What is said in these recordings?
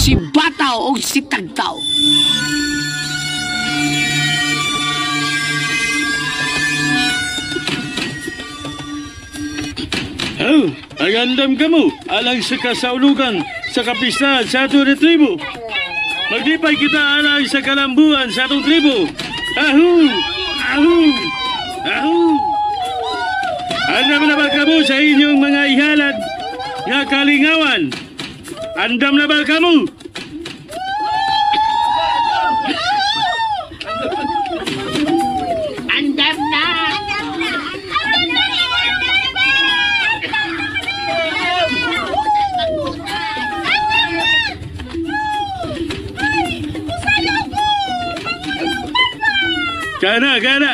Si Bataw o si Tagtaw. Oh, agandam ka mo alang sa kasaulugan sa kapistahan sa ato ni tribo. Maglipay kita alang sa kalambuan sa atong tribo. Ahu! Ahu! Ahu! Andam na ba kamo sa inyong mga ihalad nga kalingawan? Andam na ba kamo? Andam na! Kana, kana!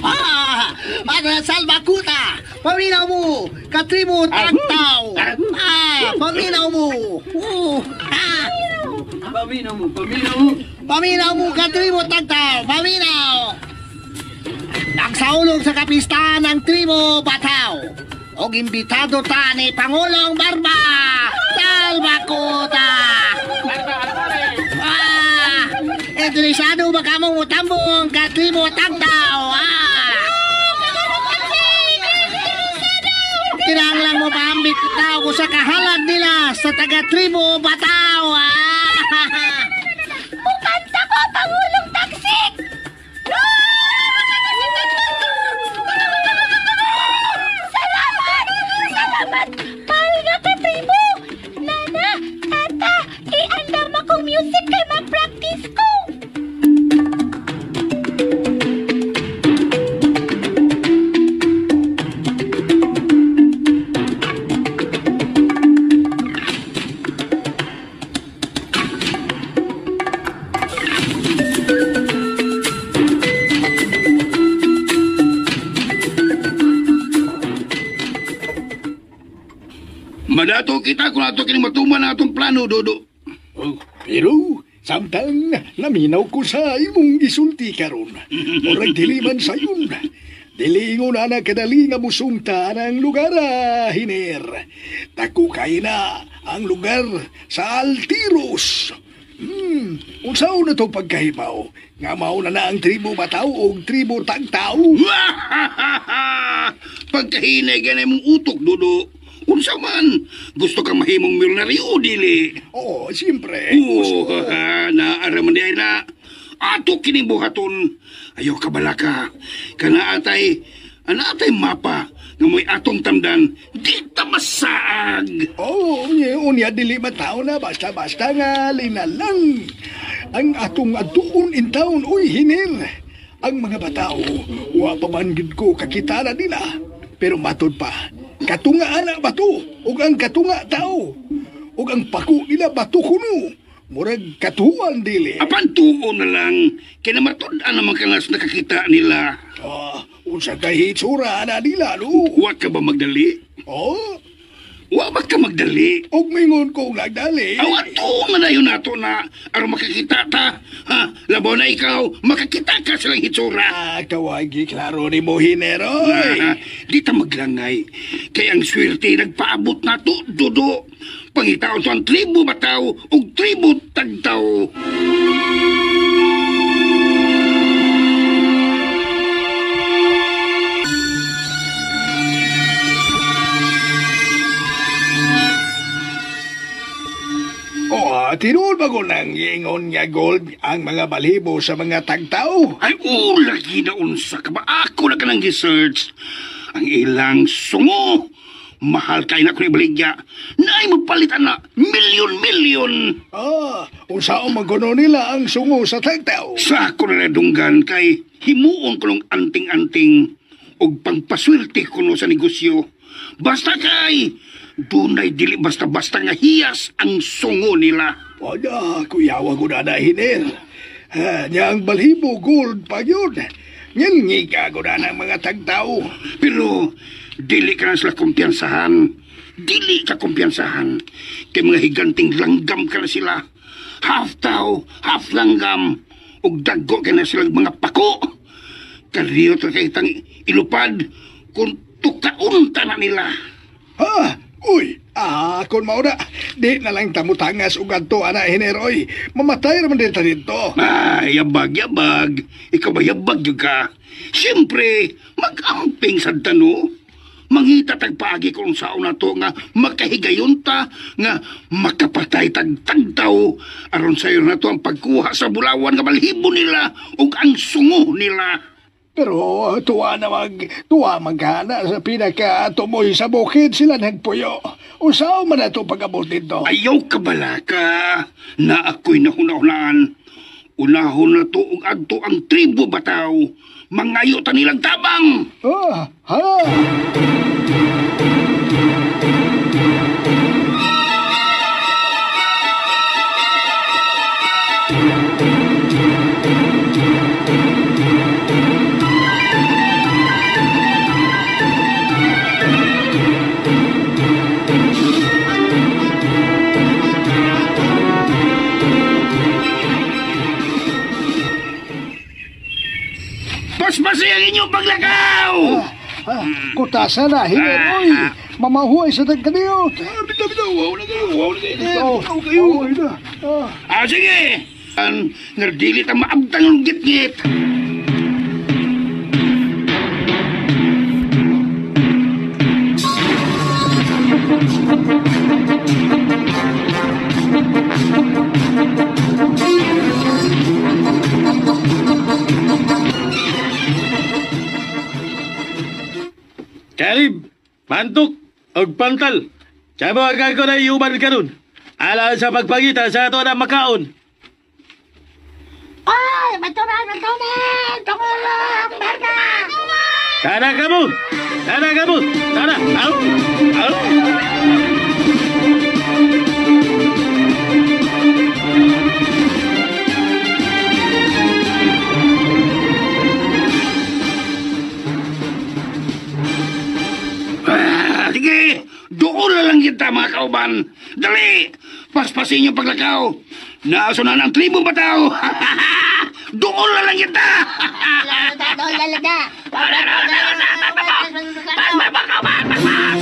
Ah! Para Salbakuta! Paminaw mo! Katribo Tagtaw! Ah! Paminaw mo! Oh! Ah! Paminaw mo, paminaw mo. Paminaw mo, Katribo Tagtaw! Paminaw! Nagsaulog sa kapistahan ng Tribo Bataw! Og imbitado ta ni Pangulong Barba! Salbakuta! Ah! Interesado ba kamong mutambong Katribo Tagtaw? Ah! Kinahanglan mo paambit tao ko sa kahalad nila sa taga-tribo Bataw. Ah! Mukanta ko, Pangulong Taksik! Salamat! Salamat! Mahal nga katribo! Nana, tata, i-andam akong music kay ma-practice ko! Madato kita kung ato kini matuman ang atong plano, Dodo. Oh, pero samtang naminaw ko sa imong gisulti karon. Murag dili man sayon. Dili ingon ana kadali nga musungta ang lugar, hiner. Dako kay na ang lugar sa Altiros. Unsaon na to pagkahibaw? Nga mao na na ang tribo Bataw o tribo Tagtaw? Pagkahinay ganay mong utok, Dodo. Unsa man, gusto kang mahimong milyonaryo, dili. Oo, siyempre. Oo, naara man di ay na. Ato kining buhaton. Ayaw ka balaka. Kana atay, ana atay mapa nga mo'y atong tamdan, di ta masaag. Oo, unya, unya, dili man tao na basta-basta nga linalang. Ang atong adtuon in town, uy, hinir. Ang mga batao, wa pa man gid ko kakita na nila. Pero matod pa, katunga ana bato, ug ang katunga tao. Ug ang pako nila bato kuno. Murag katuan dili. Apan tuon na lang, kay namatud-an naman ka nga sa nakakita nila. Ah, unsa kay hitsura ana nila, no? Wa ka ba magdali? Oh, Wa ba ka magdali? ug mingon kong nagdali. Aw, ato man na yun nato na aron makakita ta. Ha, labaw na ikaw, makakita ka silang hitsura. Ah, kawagi, klaro ni mo, hineroy. Ah, di ta maglangay. Kay ang swerte nagpaabot na to, Dodo. Pangitaon to ang tribo Bataw ug tribo Tagtaw. Oh, tinuod ba ko nang ingon nga gold ang mga balibo sa mga tagtao? Ay, ulagi na unsa ka ba? Ako na ka nang gi-search. Ang ilang sungo. Mahal kay na ko ni baligya. Naay mapalit ana, milyon-milyon. Ah, unsaon man kuno nila ang sungo sa tagtao? Sa ako na nadunggan kay himuon ko nung anting-anting og pangpaswerte kuno sa negosyo. Basta kay dunay dili basta-basta nga hiyas ang sungo nila. Wala, kuyawa ko na na, hiner. Nya ang balhibo gold pa yun. Ngilngi ka ko na ng mga tagtao. Pero dili ka na sila kumpiyansahan. Dili ka kumpiyansahan. Kay mga higanting langgam ka na sila. Half tao, half langgam. Ug dagko ka na sila mga pako. Kariyot na kay tang ilupad kung tukaon ta na nila. Ha? Uy, kung mauna, di na lang tamutangas ug adto ana hineroy. Mamatay raman din ta dito. Ay, yabag, yabag. Ikaw ba yabag yun ka? Siyempre, mag-amping sa dano. Mangita tagpaagi kung sao na to nga makahigayon ta, nga makapatay tagtagtaw. Aron sayo na to ang pagkuha sa bulawan nga balhibo nila ug ang sungo nila. Pero tuwa na tuwa maghana sa pinaka tumoy sa bukid sila nagpuyo. Usaw man na ito pag-abot dito. Ayaw ka balaka na ako'y nahuna-hunaan. Unahon na to ug adto ang tribo bataw. Mangayo ta nilang tabang. Ah, ha? Paspasi ang inyong paglakaw! Kutasa na, hineroy. Mamahuay sa tagkaniyot. Bitaw, bitaw, wow na kayo, wow na kayo. Oh, Bitaw kayo. oh, ina. Ah. Ah, sige! Ang nardilit ang maabtang ng gitgit. Kalib, mantok, og pantal. Kaya mo ko na iuban karon. Ala sa pagpangita sa ato na makaon. Ay, matunan, matunan! Tumulong, Berna! Tara ka mo! Tara ka mo! Tara! Au! Au! Ah, sige! Doon na lang kita mga kauban. Dali! Paspasin yung paglakaw. Naasunan ang tribo bataw. Doon na lang kita! Lalada, Paspas mga kauban! Paspas!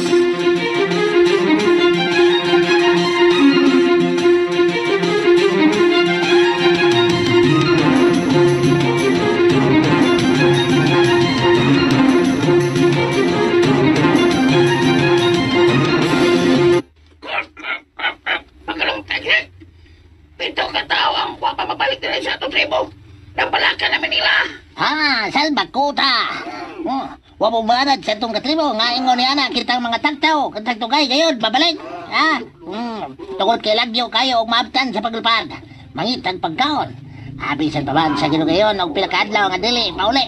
Pito ka tao ang wapa mabalik nila sa atong tribo. Napalaka namin nila. Ha, salba kuta. Oh, wa mo banad sa itong katribo nga ingon ni ana kitang mga tagtaw, kitang tugay gayon babalik. Ha? Tungod kay lagyo kayo og maabtan sa paglupad. Mangitag pagkaon. Abi sa baban sa Ginoo og pila ka adlaw nga dili mauli.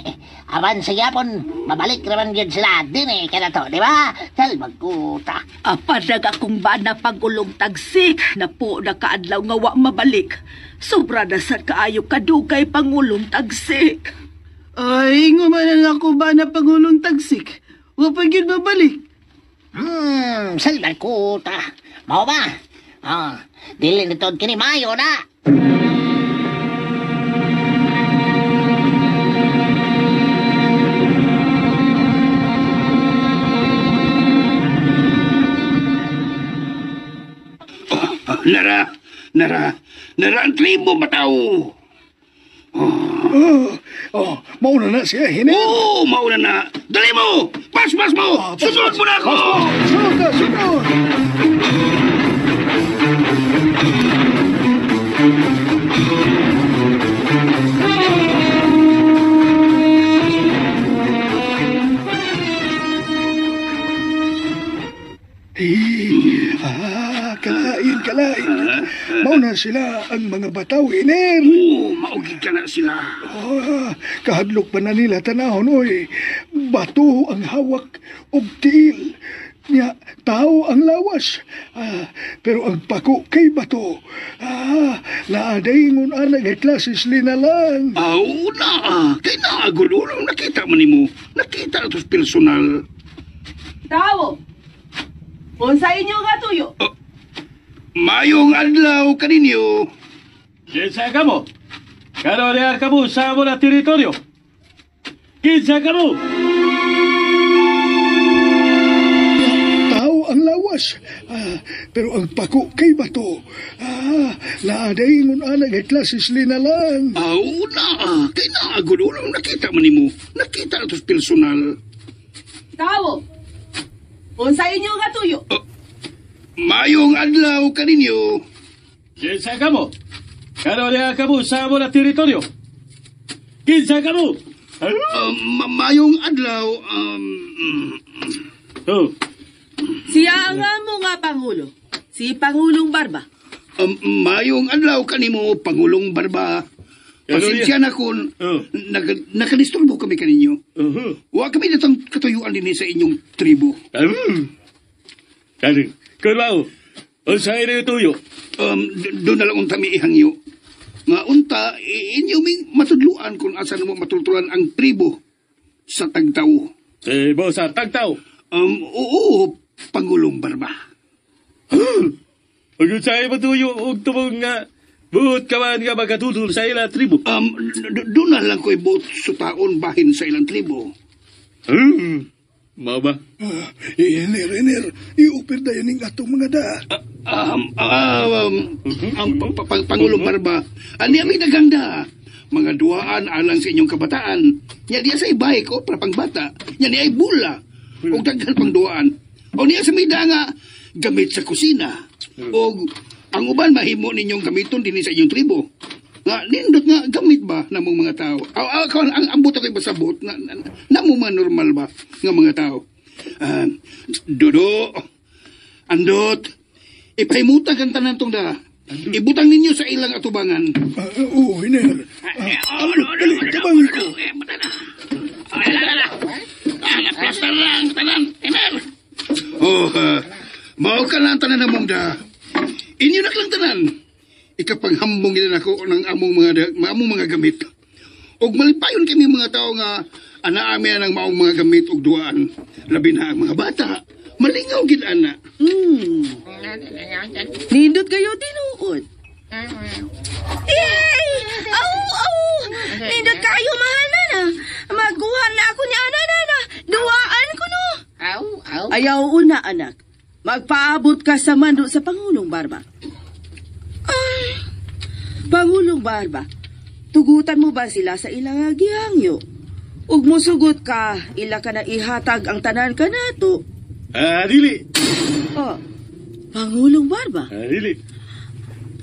Apan sa gyapon mabalik raman gyud sila dinhi kanato, di ba? Salba kuta. Apadag akong bana pagulong tagsik na po na kaadlaw nga wa mabalik. Sobra na sad kaayo kadugay pangulong tagsik. Ay, ngumanan ako ba na pangulong tagsik? Wa pa gyud mabalik. Salba kuta. Mao ba? Ah, dili nito kini mayo na. Nara, nara, nara ang tribo bataw. Oh, mauna na siya, hiner. Oo, mauna na. Dali mo! Paspas mo! Sunod mo na ako! Sunod na, sunod! Kalain, kalain. Mauna sila ang mga bataw, iner. Oo, maugid ka na sila. Ah, kahadlok pa na nila tanahon, oy. Bato ang hawak og tiil. Nya, tao ang lawas. Ah, pero ang pako kay bato. Ah, naaday ngon ana nga klases linalang. Aw, naa. Kay naagod ulo, nakita man nimo. Nakita na to sa personal. Tawo! Unsa inyo nga tuyo? Mayong adlaw kaninyo. Kinsa ka mo? Kano niya ka mo sa amo na teritoryo? Kinsa ka mo? Tao ang lawas. Ah, pero ang pako kay bato. Ah, naaday ngon ana nga klases linalang. Aw, naa. Kay naagod ulo, nakita man nimo. Nakita na to sa personal. Tawo! Unsa inyo nga tuyo? Mayong adlaw kaninyo. Kinsa ka mo? Kano niya ka mo sa amo na teritoryo? Kinsa ka mo? Mayong adlaw, Oh, Siya ang amo nga Pangulo. Si Pangulong Barba. Mayong adlaw kanimo, Pangulong Barba. Pasensya na kung Oh. nakadisturbo kami kaninyo. uh-huh. Wa kami datang katuyuan din sa inyong tribo. Kani, kun mao, unsa inyo tuyo? Doon na lang unta mi ihangyo. Nga unta, inyo ming matudluan kung asa na mo matultulan ang tribo sa tagtaw. Tribo sa tagtaw. Oo, Pangulong Barba. Ug unsa imong tuyo og tubong nga buot ka man nga magatudol sa ila tribo? Doon na lang ko'y buot sutaon bahin sa ilang tribo. Mao ba? Ah, iner, iner, iupir dayon ning atong mga da. Ang Pangulong Barba, ani ami naganda. Mga duaan alang sa inyong kabataan. Nya diya sa ibay ko para pangbata. Nya ni ay bula. Og daghan pang duaan. O niya sa mida nga gamit sa kusina. Og ang uban mahimo ninyong gamiton dinhi sa inyong tribo. Nga nindot nga gamit ba namong mga tao? Aw, aw, ang ambot ako pasabot na, na, namo mga normal ba nga mga tao. Dodo, Andot, ipahimutang ang tanan tong da. Ibutang ninyo sa ilang atubangan. Oo, iner. Ano, dali, tabangin ko. Plastar lang, tanan, iner. Oh, mao ka lang tanan namong da. Inyo na lang tanan. Ikapanghambong gid nako ng among mga da, among mga gamit. Og malipayon kami mga tao nga ana-ami ang maong mga gamit og duaan. Labi na ang mga bata. Malingaw gid ana. Nindot kayo tinuod. Yay! Aw, aw! Nindot kayo mahal na na. Magkuha na ako ni ana na na. Duwaan ko no. Aw, aw. Ayaw una anak. Magpaabot ka sa mando sa Pangulong Barba. Ay, Pangulong Barba, tugutan mo ba sila sa ilang gihangyo? Ug musugot ka, ila ka na ihatag ang tanan ka nato. Dili. Oh, Pangulong Barba. Dili.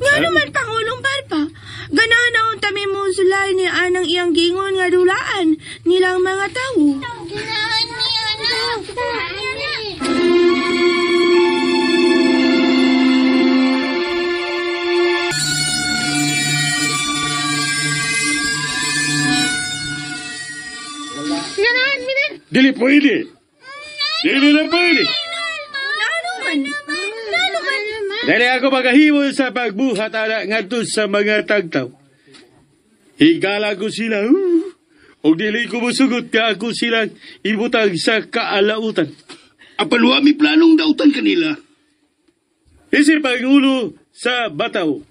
Nga naman Pangulong Barba. Ganahan na unta mi mo sulay ni anang iyang gingon nga dulaan nilang mga tawo. Ganahan ni anak. Dili pwede. Dili na pwede. Nano man? Nano man? Dili ako magahimo sa pagbuhat ana ngadto sa mga tagtaw. Higala ko sila. Og dili ko musugot ka ako silang ibutang sa kaalautan. Apan wa mi planong dautan kanila. Isip Pangulo sa Bataw.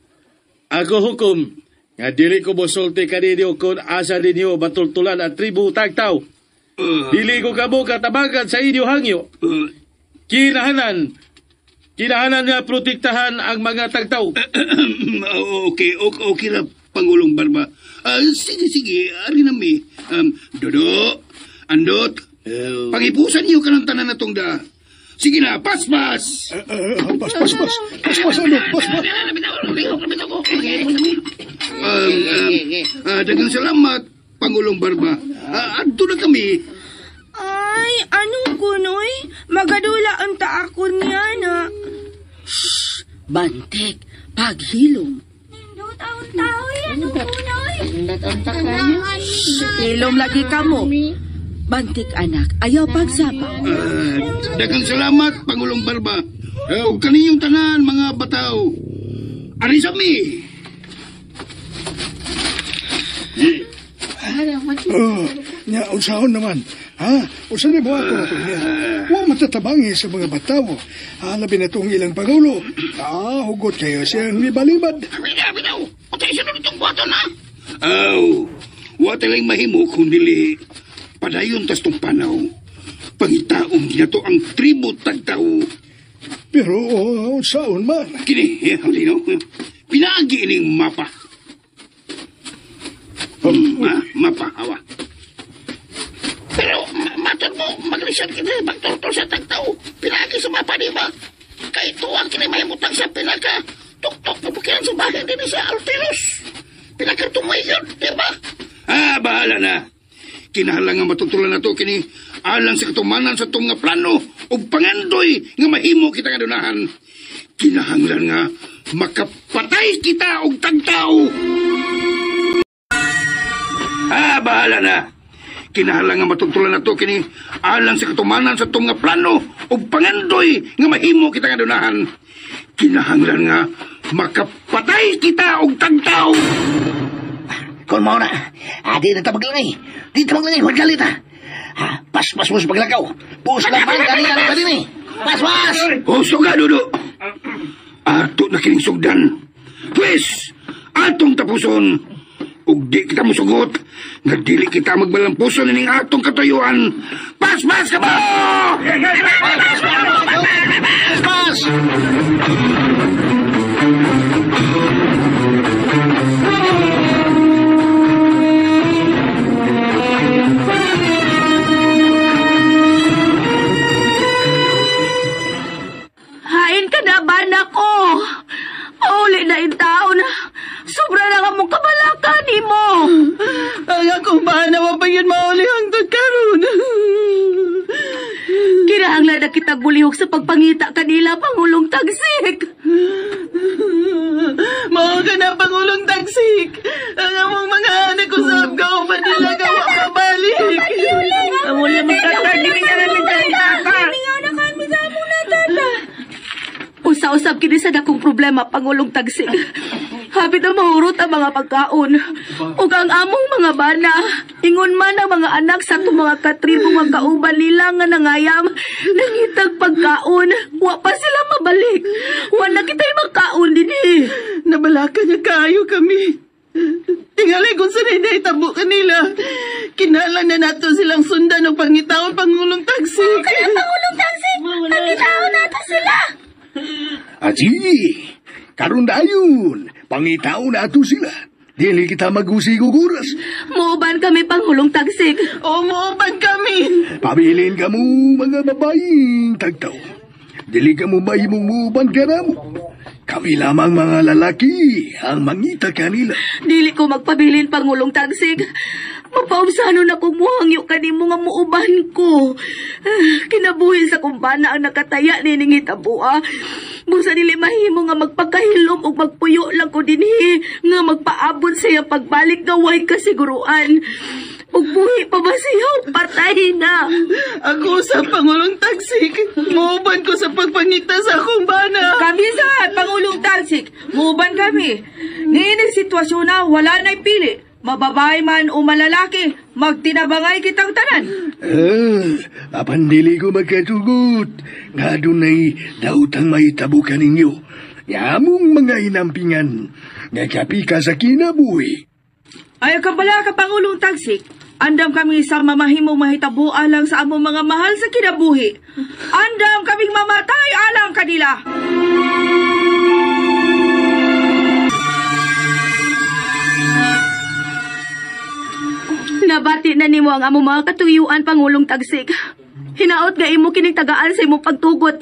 Ako hukom nga dili ko mosulti kaninyo kung asa ninyo matultulan ang tribo tagtaw. Dili ko kamo katabagan sa inyo hangyo. Kinahanan nga protektahan ang mga tagtaw. Okay, okay, okay na, Pangulong Barba. Sige, sige, ari na mi. Dodo, Andot, pangipusan niyo kanang tanan na tong da. Sige na, pas-pas! Pas, pas, pas. Pas, pas, ano, pas, pas. Daghang salamat, Pangulong Barba. Adto na kami. Ay, anong kunoy? Magadula ang taakon niya na. Shh! Bantik, paghilom. Nindot ang tao yan, kunoy. Hilom lagi ka mo. Bantik anak, ayaw pagsapa. Daghang salamat, Pangulong Barba. Ug kaniyong tanan mga bataw. Ari sa mi. Nya unsaon naman? Ha? Unsa ni buhaton nato niya? Wa matatabangi sa mga bataw. Labi na tong ilang pangulo. Hugot kayo siyang libalibad. Bitaw. Unsa sunod itong buhaton ha? Aw, wa talang mahimo kung dili padayon tas tong panaw. Pangitaon ginato ang tribo tagtao. Pero unsaon man? Kini, halino. Pinaagi ining mapa. Mapa, awa. Pero matod mo, maglisod kita, magtortor sa tagtao. Pinaagi sa mapa, di ba? Kay tuwang kini mahimutang sa pinaka tuktok na bukiran sa bahay din sa Altirus. Pinaka tumayon, di ba? Bahala na. Kinahanglan nga matutulan na to kini alang sa katumanan sa itong nga plano o pangandoy nga mahimo kita nga dunahan. Kinahanglan nga makapatay kita og tagtao. Bahala na. Kinahanglan nga matutulan na to kini alang sa katumanan sa itong nga plano o pangandoy nga mahimo kita nga dunahan. Kinahanglan nga makapatay kita og tagtao. Kung mo na, di na tabaglangay. Di tabaglangay, huwag galit ha. Paspas mo sa paglakaw. Puso lang ba? Kanina na kanina. Paspas! Husto ka, Dudu. Ato na kining sugdan. Pwes, atong tapuson. Ug di kita musugot, nga dili kita magbalampuson ining atong katayuan. Paspas ka ba? Paspas! Hain ka na ba nako? Pauli na in taon. Sobra na nga mong kabalaka ni mo. Ang akong bana, wapag yun mauli hangtod karon. Kinahanglan na kitang bulihok sa pagpangita kanila, Pangulong Tagsik. Mao ka na, Pangulong Tagsik. Ang among mga anak ko sa Abgao, Manila, gawa pabalik. Wala Usa-usab kini sa dakong problema, Pangulong Tagsik. Hapit na mahurot ang mga pagkaon. Ug ang among mga bana, ingon man ang mga anak sa atong mga katribo nga kauban nila nga nangayam, nangitag pagkaon. Wa pa sila mabalik. Wa na kita'y magkaon dinhi. Nabalaka niya kayo kami. Tingali kung sanay na itabo kanila. Kinala na nato silang sundan o pangitaon, Pangulong Tagsik. Kaya Pangulong Tagsik, pangitaon nato sila. Aji, karon dayon, pangitaon nato sila. Dili kita magusigog oras. Muuban kami, Pangulong Tagsik. O, muuban kami. Pabilin ka mo, mga babaeng tagtaw. Dili ka mo mahimong muuban ka na mo. Kami lamang mga lalaki ang mangita kanila. Dili ko magpabilin, Pangulong Tagsik. Mapaubsano na kung muhangyo kanimo nga muuban ko. Kinabuhi sa kumbana ang nakataya nining hitabua. Busa dili mahimo nga magpakahilom og magpuyo lang ko dinhi nga magpaabot sa iyang pagbalik nga way kasiguruan. Ug buhi pa ba siya? Patay na. Ako sa Pangulong Tagsik. Muuban ko sa pagpangita sa akong bana. Kami sa Pangulong Tagsik, muuban kami. Niining sitwasyon na wala na'y pili. Mababae man o malalaki, magtinabangay kitang tanan. Apandili ko magkatugot. Nga dunay dautang mahitabukan ninyo. Yamong mga inampingan. Nga kapika sa kinabuhi. Ay, kabala ka, Pangulong Tagsik. Andam kami sa mamahimong mahitabo alang sa among mga mahal sa kinabuhi. Andam kaming mamatay alang kanila. Nabati na nimo ang among mga katuyuan, Pangulong Tagsik. Hinaot nga imo kining tagaan sa imong pagtugot.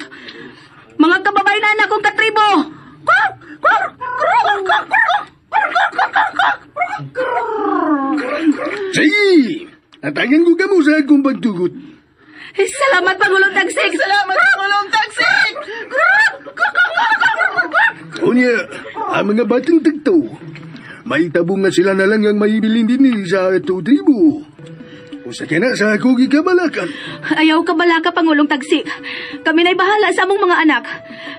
Mga kababayan na akong katribo! Sige! Natagan ko kamo sa akong pagtugot. Salamat, Pangulong Tagsik! Salamat, Pangulong Tagsik! Unya, ang mga batang tagtaw, may tabo nga sila na lang ang maibilin din sa ato tribo. Usa kina sa ako gikabalakan. Ayaw ka balaka, Pangulong Tagsik. Kami na'y bahala sa among mga anak.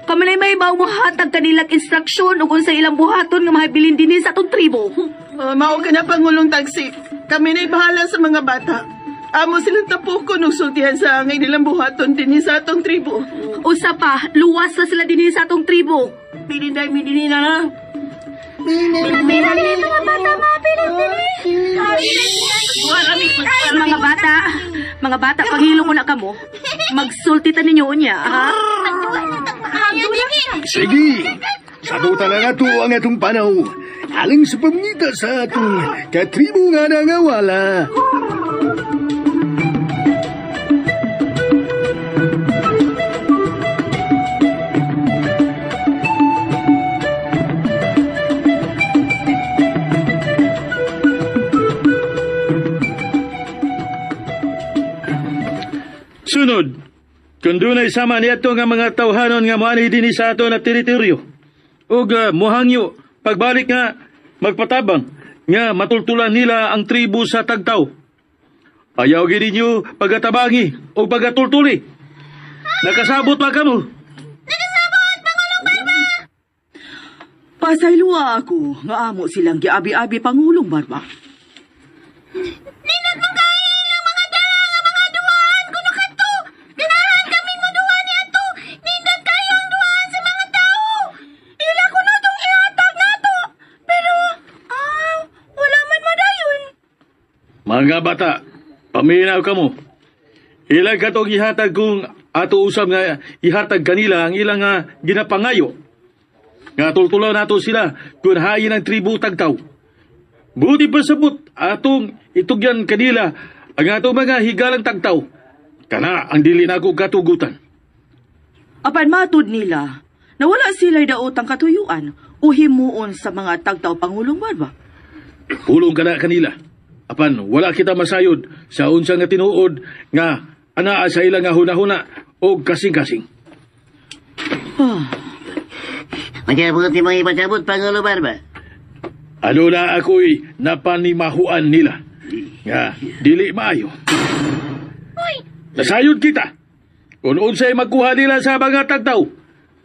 Kami na'y may hatag kanilang instruksyon ug unsa ilang buhaton nga mahabilin dinhi sa atong tribo. Oh, mao ka na, Pangulong Tagsik. Kami na'y bahala sa mga bata. Amo silang tapukon ug sultihan sa angay nilang buhaton dinhi sa atong tribo. Usa pa, luwas na sila dinhi sa atong tribo. Pilinday, midini na lang. Mga bata, mga bata, paghilom mo na kamo. Magsulti ta ninyo unya, ha? Sige, sabutan na nga to ang atong panaw. Alang sa pamngita sa atong katribo nga nangawala. Sunod, kung dunay sama niadto nga mga tawhanon nga moani dinhi sa ato na teritoryo ug mohangyo pagbalik nga magpatabang nga matultulan nila ang tribo sa tagtaw. Ayaw gid ninyo pagatabangi o pagatultuli. Nakasabot pa kamo. Pasayloa ako nga amo silang giabi-abi, Pangulong Barba. Ninot mo kaya ilang mga dala nga mga duwaan kuno kadto. Ganahan kami mo duwa ni ato. Nindot kayo ang duwaan sa mga tao. Ila ko na tong ihatag nato. Pero, wala man madayon. Mga bata, paminaw kamo. Ilang katong ihatag kung ato usab nga ihatag kanila ang ilang ginapangayo. Nga tultulaw nato sila kung hayin ang tribo tagtaw. Buti pa sabot atong itugyan kanila ang atong mga higalang tagtaw. Kana ang dili nako katugutan. Apan matud nila, nawala sila'y daotang katuyuan o himuon sa mga tagtaw, Pangulong Barba. Pulong kana kanila. Apan wala kita masayod sa unsa nga tinuod nga anaa sa ilang nga hunahuna o kasing-kasing. Macabot ni mga ipacabot, Pangulo Barba. Ano na ako'y napanimahuan nila nga dili maayo. Nasayod kita. Kung unsay magkuha nila sa mga tagtaw,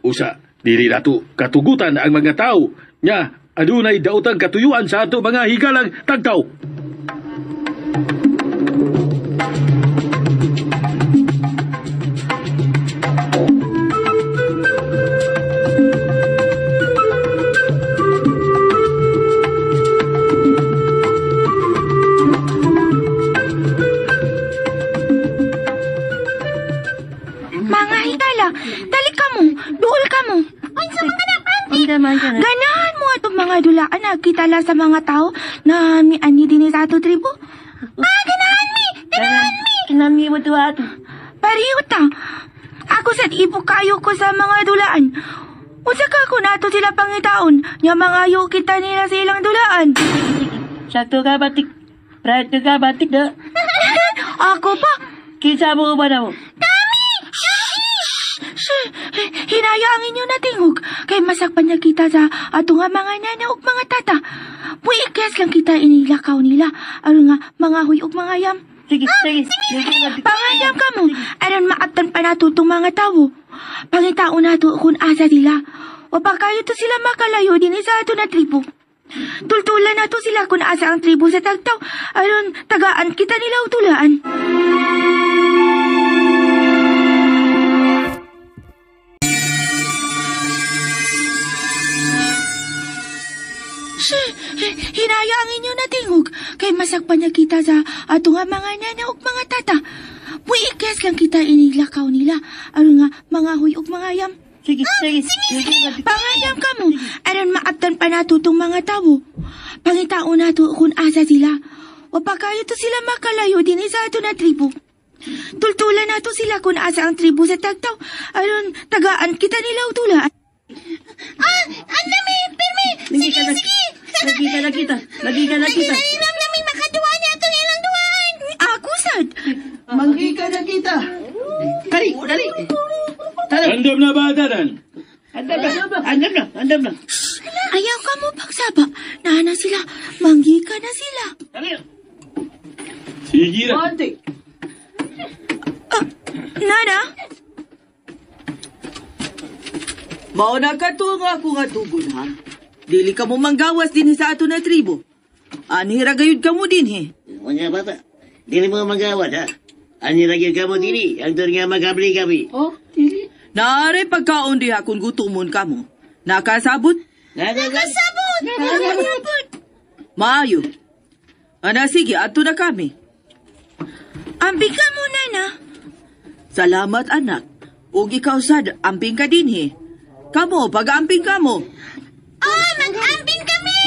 usa dili nato katugutan ang mga tao nga adunay daotang katuyuan sa ato mga higalang tagtaw. Mga higala, dali ka mo, duol ka mo. Unsa man ka na, auntie? Ganahan mo atong mga dulaan na kita lang sa mga tao na miani din sa ato tribo. Ah, ganahan mi! Ganahan mi! Ganahan mi mo tuwa ato. Pareho ta. Ako sa ibo kayo ko sa mga dulaan. Unsa ka kung nato sila pangitaon, nya mangayo kita nila sa ilang dulaan. Sakto ka batik. Prato ka batik da. Ako pa. Kinsa mo ba na mo? Shh! Hinaya ang inyo na tingog. Kay masakpan niya kita sa ato nga mga nana ug mga tata. Muikyas lang kita inilakaw nila. Aron nga mga huy ug mga yam. Sige, sige. Sige, Pangayam ka mo. Aron maabtan pa nato itong mga tawo. Pangitaon nato kung asa sila. O pagkayo to sila makalayo din sa ato na tribo. Tultulan nato sila kung asa ang tribo sa tagtaw. Aron tagaan kita nila utulaan. Shh! Hinaya ang inyo na tingog. Kay masakpan niya kita sa ato nga mga nana ug mga tata. Muikyas lang kita inilakaw nila. Aron nga mga huy ug mga yam. Sige, sige. Sige, Pangayam ka mo. Aron maabtan pa nato tong mga tawo. Pangitaon nato kung asa sila. O pagkayo to sila makalayo din sa ato na tribo. Tultulan nato sila kung asa ang tribo sa tagtaw. Aron tagaan kita nila utulaan. Ah! Ang dami! Pirmi! Sige, sige! Lagi ka na kita. Lagi ka na kita. Inam namin makaduwa niya itong ilang duwan! Ako sad! Manggi ka na kita. Dali, dali. Andam na ba tanan? Andam na, andam na, andam na. Ayaw ka mo pagsaba. Naana sila. Manggi ka na sila. Dali. Sige ra. Ante. Nana? Mao na ka to nga ako nga dugon ha. Dili ka mo manggawas din sa ato na tribo. Anhi ra gayud ka mo din he. Mga bata, dili mo magawas ha. Ani lagi ka mo dili, ang doon nga magabli-gabi. Oh, dili. Naare pagkaon diha kung gutomon ka mo. Nakasabot? Nakasabot! Nakasabot! Maayo. Ana sige, adto na kami. Amping ka mo, Nana. Salamat anak. Ug ikaw sad, amping ka dinhi. Kamo, pag-amping ka mo. Ah, mag-amping kami!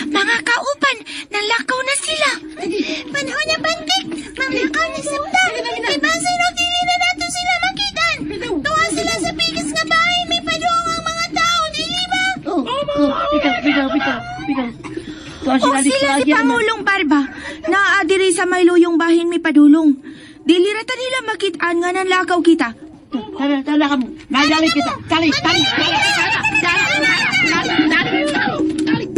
Mga kauban, nalakaw na sila. Panahon na pantik, manglakaw na sabta. Kay basin o dili na nato sila makitan. Tuwa sila sa bigis nga bahay, may paduong ang mga tao, dili ba? Oh, bitaw, bitaw, bitaw, bitaw. O sila si Pangulong Barba, naa diri sa may luyong bahin may padulong. Dili ra ta nila makit-an nga nanlakaw kita. Tara, tara ka mo. Nadali kita. Tali, tali, tali, tali, tali, tali, tali.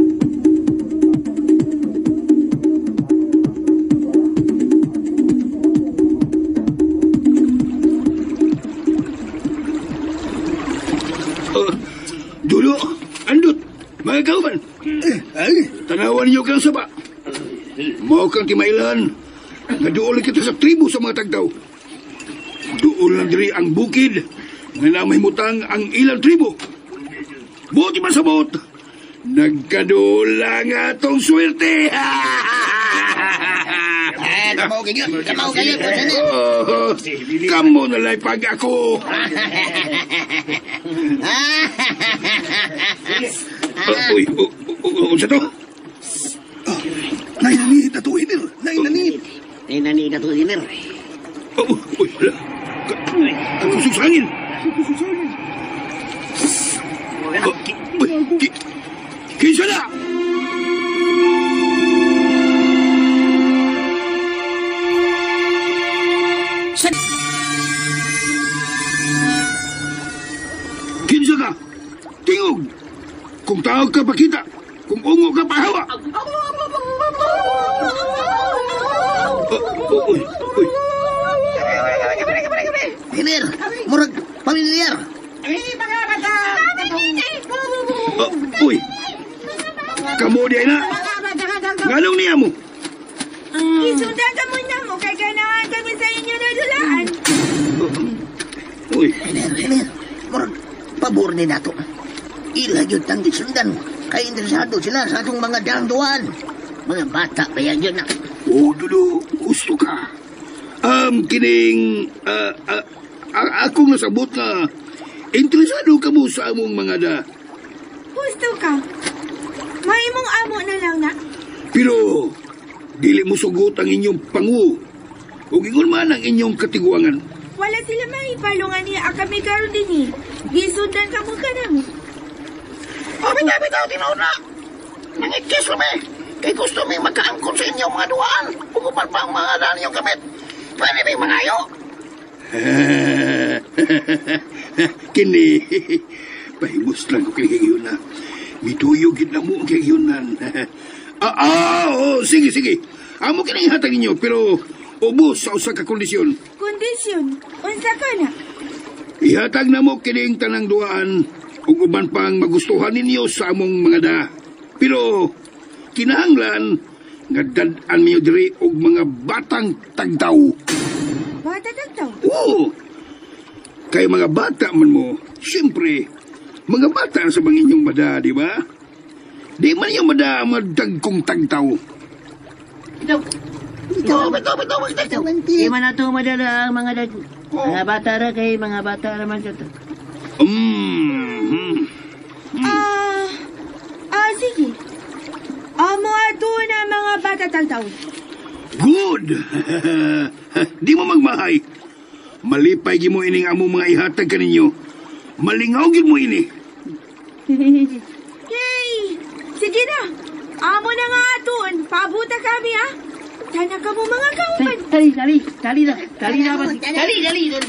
Dulo, andot, mga kauban. Ay, Tanawan niyo kang saba. Mao kang timailan. Nga duol kita sa tribo sa mga tagdaw. Duol lang diri ang bukid nga namahimutang ang ilang tribo. Buti man sa buot. Nagkaduol lang atong swerte. Ah, kamaw kayo. Kamaw kayo. Oh, kamo na lang pag ako. Uy, unsa to? Nainanit na to, Hiner. Nainanit. Nainanit na to, Hiner. Oh, uy, hala. Kakusog sa hangin. Oh, uy, kinsa na? Kinsa ka? Tingog! Kung tao ka pakita, kung ungo ka pahawa. Oh, uy, uy. Hiner, murag pamilyar. Oh, uy. Kamu di na. Nganong niya mo? Isundan ka muna mo kay ganahan kami sa inyo na dulaan. Uy, Hiner, Hiner, murag pabor ni nato. Ila yun tang gisundan. Kay interesado sila sa atong mga dalang. Mga bata ba yan yun na? Oh, Dulo, gusto ka. Kining, akong nasabot na interesado ka mo sa among mga da. Gusto ka. Mahimong amo na lang na. Pero, dili mo sugot ang inyong pangu. O ingon man ang inyong katiguangan. Wala sila mahipalungan niya kami karon din eh. Gisundan ka mo ka na mo. Oh, bitaw, bitaw, tinuod na. Nangikis kami. Kay gusto mi magkaangkon sa inyong mga duwaan. Ugupan pa ang mga daan ninyong gamit. Pwede mi mangayo. Kini, pahimos lang ko kay na. Mituyo gid na mo ang kay oh, sige, sige. Amo kini hatag ninyo, pero ubos sa usa ka kondisyon. Kondisyon, unsa ka na? Ihatag na mo kining tanang duaan ug uban pang magustuhan ninyo sa among mga da. Pero kinahanglan nga dad-an niyo diri og mga batang tagdaw. Bata tagdaw? Oo. Kay mga bata man mo, siyempre, mga bata sa mga inyong mada, di ba? Di man yung mada ang mga dagkong tagtaw. Bitaw. Bitaw, bitaw, bitaw, bitaw. Di man nato madala ang mga dag. Mga bata ra kay mga bata ra man sa to. Sige. Amo ato na mga bata tagtaw. Good! Di mo magmahay. Malipay gi mo ining amo mga ihatag kaninyo. Malingaw gid mo ini. Yay! Sige na. Amo na nga aton. Pabuta kami ha. Tana ka mo mga kauban. Tali, tali, tali na. Tali na ba? Tali, tali, tali.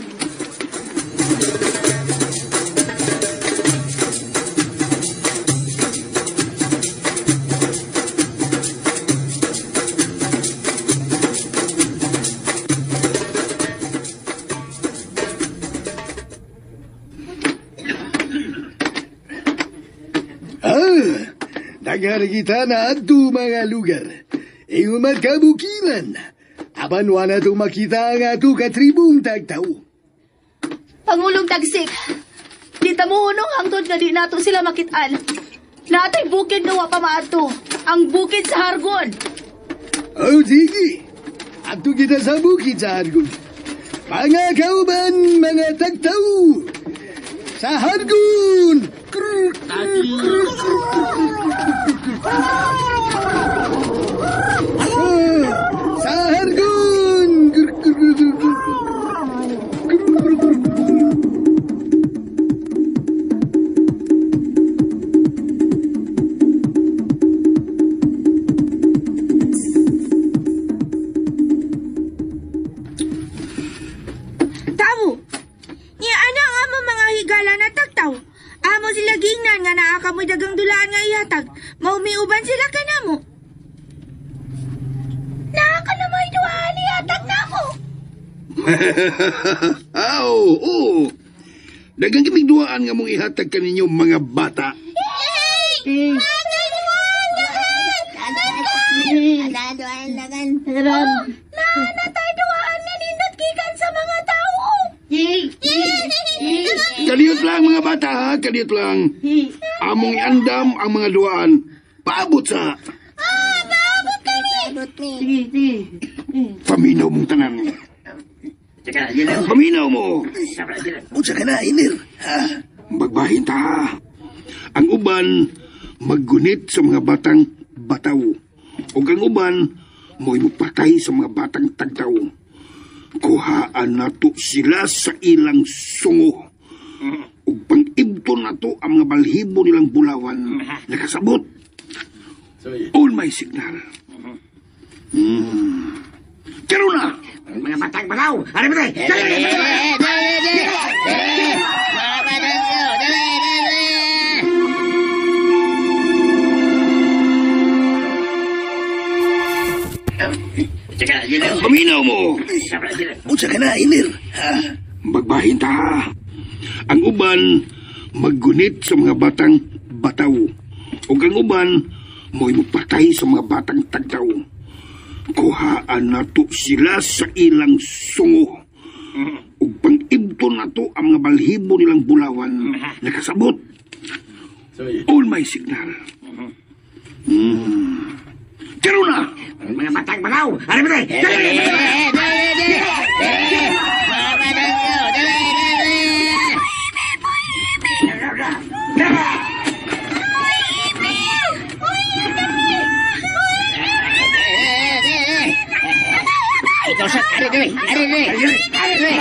Daghan kita na adto mga lugar. Ingon man kabukiran. Apan wala to makita ang ato katribong tagtaw. Pangulong Tagsik, di ta mohunong hangtod nga di nato sila makitaan. Natay bukid nga wa pa maadto. Ang bukid sa Hargon. Oh, sige. Adto kita sa bukid sa Hargon. Mga kauban, mga tagtaw. Sa Hargon! Krr, krr, krr, krr. Ah, sa Hargon! Krr, krr, krr, krr, krr. Krr, krr, krr. Tao! Niya ana ang amo mga higala na tagtaw. Amo sila gingnan nga naa kamoy dagang dulaan nga ihatag. Maumiuban sila kanamo. Naa ka na may duhaan ihatag namo. Aw, oo. Daghang kaming duaan nga mong ihatag kaninyo mga bata. Naa na tay duhaan nga nindot gikan sa mga tao. Kaliyot lang mga bata ha, kaliyot lang. Among iandam ang mga duaan. Paabot sa Paabot kami. Paminaw mong tanan. Paminaw mo. Unsa ka na, Inir? Ha? Magbahin ta. Ang uban maggunit sa mga batang bataw. Ug ang uban mo'y mopatay sa mga batang tagtaw. Kuhaan nato sila sa ilang sungo. Ug pang-ibton nato ang mga balhibo nilang bulawan. Nakasabot. On my signal. Pero na! Mga batang balaw! Ari ba tayo? Dali! Dali! Dali! Mga batang balaw! Dali! Dali! Paminaw mo! Unsa ka na, Inir? Ha? Magbahin ta. Ang uban maggunit sa mga batang bataw. Ug ang uban mo'y mopatay sa mga batang tagtaw. Kuhaan nato sila sa ilang sungo. Ug pang-ibton nato ang mga balhibo nilang bulawan. Nakasabot. On my signal. Pero na! Mga batang balaw! Ari ba tayo? Dali! Dali! Dali! Mga batang balaw! Dali! Dali! Ikaw sa ari dali, ari dali, ari dali.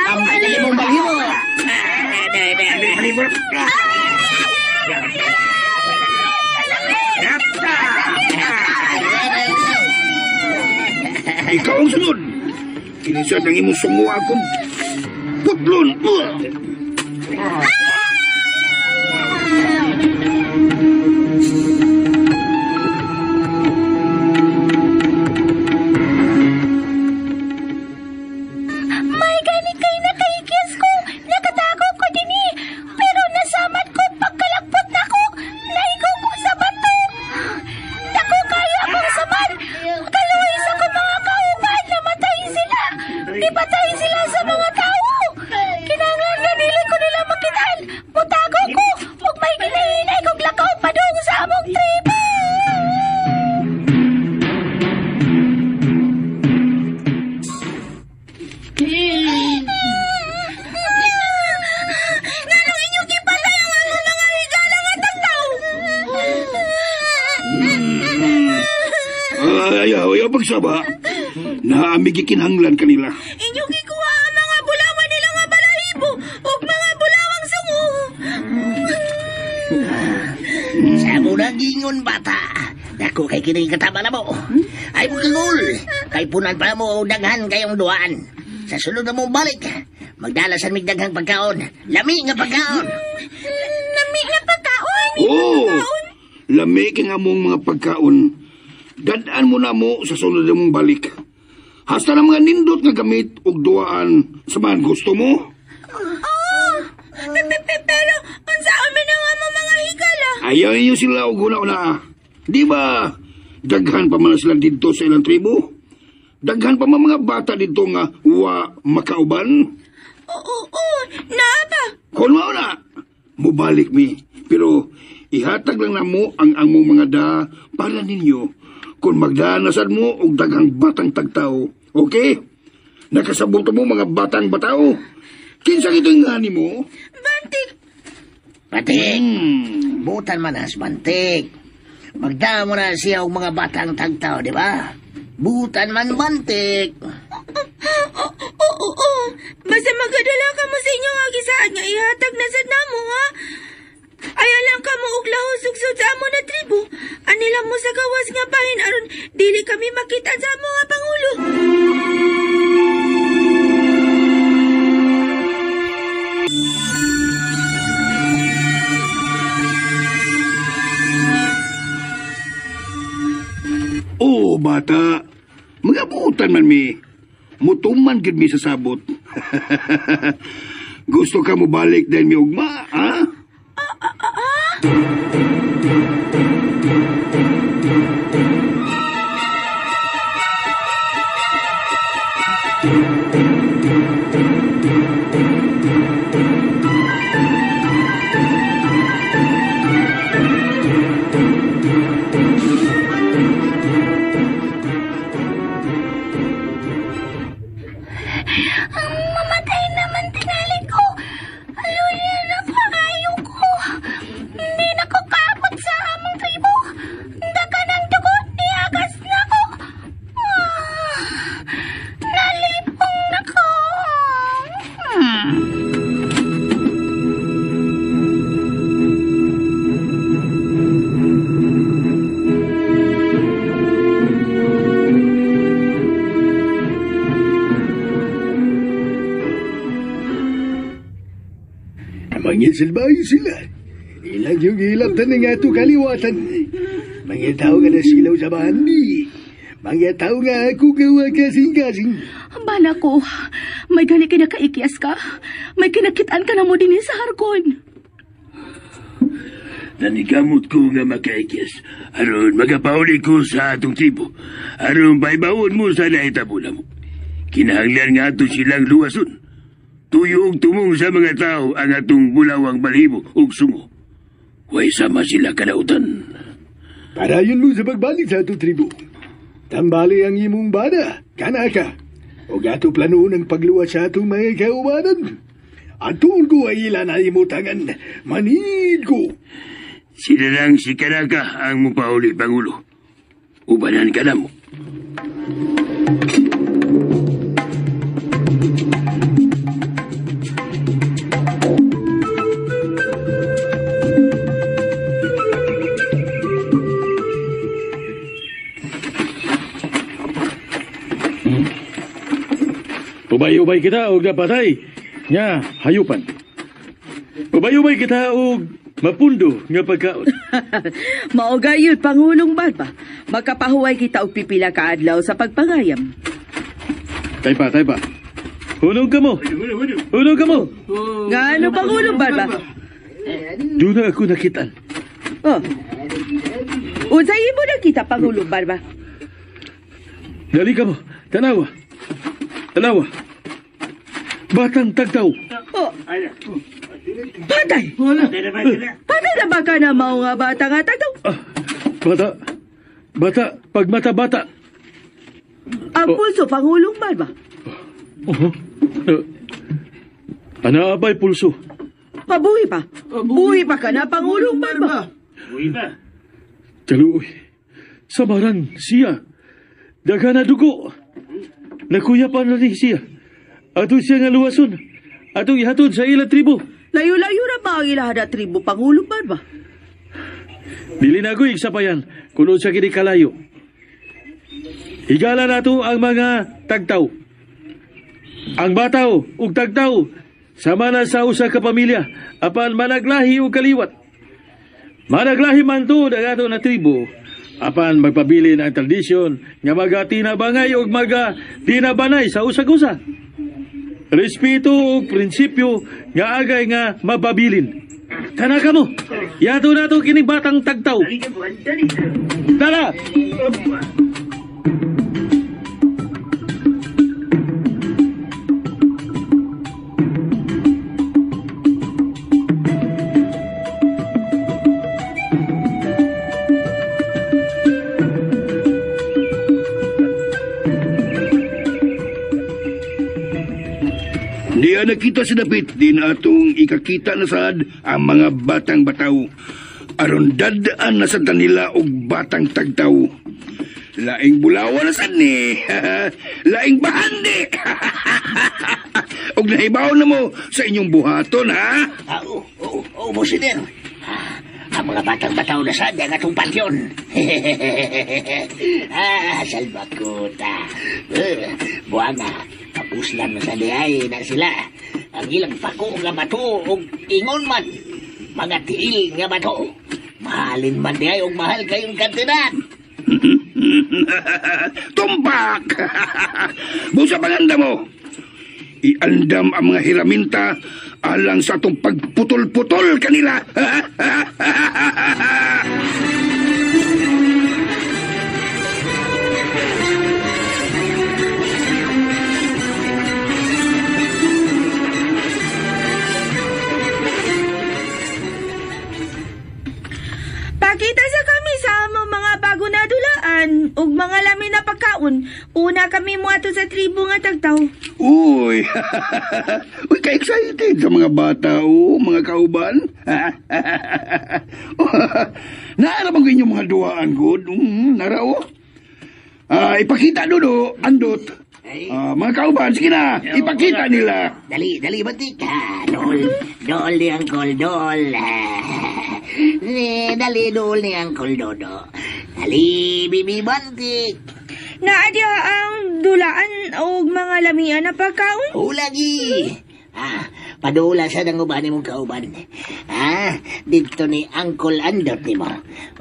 Ang dali mong balhibo. Dali, dali. Ikaw ang sunod. Kinisa ng imong sungo akong putlon. May gani kay nakaikyas ko. Nakatago ko dinhi. Pero nasamat ko pagkalakpot nako. Naigo ko sa bato. Dako kayo akong samad. Kaluoy sa ko mga kauban. Namatay sila. Ipatay sila sa mga tao. Kinahanglan nga dili ko nila makitaan. Mutago ko. Ug may ginahinay kog lakaw padung sa among tribo. Nganong inyong gipatay ang among mga higala nga tagtaw? Ay, ayaw, ayaw pagsaba. Naami gikinahanglan kanila. Inyong gikuha ang mga bulawan nila nga balahibo ug mga bulawang sungo. Sa muna gingon bata. Dako kay kini katama na mo. Ay mo kagul. Kay punan pa mo daghan kayong duaan. Sa sulod na mong balik, magdala sa mig daghang pagkaon. Lami nga pagkaon. Lami nga pagkaon. Oo! Lami kay nga mong mga pagkaon. Dadaan mo na mo sa sunod na mong balik. Hasta na mga nindot nga gamit og duaan sa mga gusto mo. Oh, pero unsaon man ang among mga higala? Ayaw ninyo sila og una-una. Di ba, daghan pa man sila didto sa ilang tribo? Daghan pa man mga bata didto nga wa makauban? Oo, oo, naa pa. Kung mao na, mubalik mi. Pero ihatag lang namo ang among mga da para ninyo kung magdanasad mo og daghang batang tagtao. Okay? Nakasabot mo mga batang batao. Kinsa gito nga nimo? Bantik. Batik! Butan man as bantik. Magdamo na siya og mga batang tagtao, di ba? Butan man bantik. Oo, oo. Basta magadala ka mo sa inyong agisaad nga ihatag na sad namo, ha? Ayaw lang ka mo og lahos ug sud sa amo na tribo. Anila mo sa gawas nga bahin aron dili kami makita sa amo nga pangulo. Oo, bata. Mga buutan man mi. Mutuman gid mi sa sabot. Gusto ka mo balik dahil mi ugma, ha? Ang mamatay naman tingali ko. Aluya na kaayo ko. Hindi na ko kaabot sa among tribo. Daka ng dugo, niagas na ko. Ah, nalipong na ko. Mangisilbayo sila. Ilang yung ilap taning ato kaliwatan. Mga tao nga nasilaw sa bandi. Mga tao nga ako gawa kasing-kasing. Bala ko, may gani kinakaikias ka. May kinakitaan ka na mo din sa harkon. Nanikamot ko nga makaikis. Aron magapauli ko sa atong tribo. Aron baybawon mo sa nahitabo na mo. Kinahanglan nga ato silang luwason. Tuyo og tumong sa mga tao ang atong bulawang balhibo ug sungo. Way sama sila kadautan. Padayon mo sa pagbalik sa ato tribo. Tambali ang imong bana, kanaka. O ato plano ng pagluwas sa atong mga kaubanan. Atuon ko ay ila na imutangan. Manid ko. Sila lang si Kanaka ang mupauli, Pangulo. Ubanan ka na mo. Ubay-ubay kita og napatay nga hayupan. Ubay-ubay kita og mapundo nga pagkaon. Mao gayud Pangulong Barba. Makapahuway kita og pipila ka adlaw sa pagpangayam. Tay pa, tay pa. Hunong ka mo. Hunong ka mo. Nga ano Pangulong Barba? Doon na ako nakitaan. Oh. Unsa imo nakita Pangulong Barba? Dali ka mo. Tanawa. Tanawa. Batang tagtaw. Oh. Patay! Patay na ba ka na mao nga bata nga tagtaw? Ah, bata. Bata. Pagmata bata. Ang pulso Pangulong Barba. Uh-huh. Ana abay pulso. Pabuhi pa. Buhi pa ka na Pangulong Barba. Kaluoy. Samaran siya. Daghan na dugo. Nakuya pa na ni siya. Ato siya nga luwason. Atong ihatod sa ilang tribo. Layo-layo ra ba ang ilaha na tribo Pangulong Barba? Dili na ko igsapayan kuno sa kini kalayo. Higala nato ang mga tagtaw. Ang bataw ug tagtaw sama na sa usa ka pamilya apan managlahi ug kaliwat. Managlahi man tuod ang ato na tribo apan magpabilin ang tradisyon nga maga tinabangay ug maga tinabanay sa usag-usa. Respeto ug prinsipyo nga agay nga mapabilin. Tara ka mo. Yato na to kining batang tagtaw. Tara! Diya nakita si Dapit, di na atong ikakita na sad ang mga batang bataw. Aron dadaan na sad nila og batang tagtaw. Laing bulawan na sad ni. Laing bahandi. Og nahibaw na mo sa inyong buhaton, ha? Oo, Bosiner. Ang mga batang bataw na sad ang atong pansyon. Salbakuta. Buanga, kapuslan na sa diay na sila. Ang ilang pako nga bato og ingon man. Mga tiil nga bato. Mahalin man diay og mahal kayong kantidad. Tumpak! Busa panganda mo! Iandam ang mga hiraminta alang sa atong pagputol-putol kanila. Pakita sa kami sa among mga bago na dulaan ug mga lami na pagkaon. Una kami moadto sa tribo nga tagtaw. Uy! Uy, ka-excited sa mga bata, oh, mga kauban. Naara bang inyong mga duaan, good? Nara, oh. Ipakita, Dudo, andot. Mga kauban, sige na, ipakita nila. Dali, dali, batik. Dol, dol ni Uncle Dol. Dali, dol ni Uncle Dodo. Dali, Bibi Bantik. Naadya ang dulaan og mga lamian na pagkaon. Ulagi. Padula sa nang uban mong kauban. Dito ni Uncle Andot ni mo.